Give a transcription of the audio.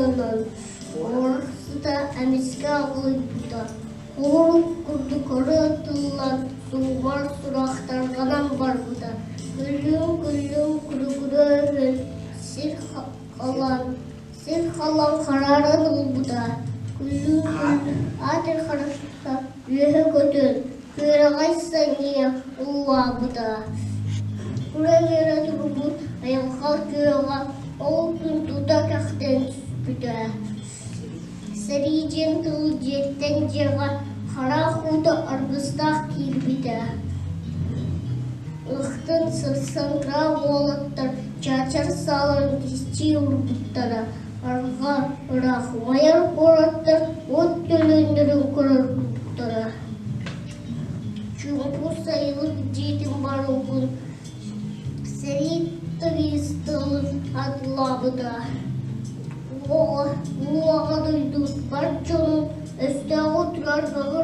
сананан, Оҕурук сыта эмискэ аҕылыйбыта, Куурук курдук ырыа тыллан, суубар сурах тарҕанан барбыта, Күллүм-күллүм күлүгүрэ өһөн, сир халаан, сир халаан харааран ылбыта, Күллүм-күллүм аатыр харахта үөһэ көтөн, күөрэҕэй сэҥийэ ыллаабыта. Күрэ-үөрэ турбут айылҕа күөҕэ ол күн тута кэхтэн түспүтэ. Сэрии диэн тыл дьиэттэн дьиэҕэ харах уута аргыстаах киирбитэ. Ыхтын сырсан кыра уолаттар чаачар сааларын кистии урбуттара, арҕаа ыраах умайар куораттар уот төлөннөрүн көрөр курдуктара. Чуумпу сайылык дьиэтин барылгын сэрии тыйыс тыалын атылаабыта. Уоҕа дойду бар дьонун өстөөҕү турар бөҕө.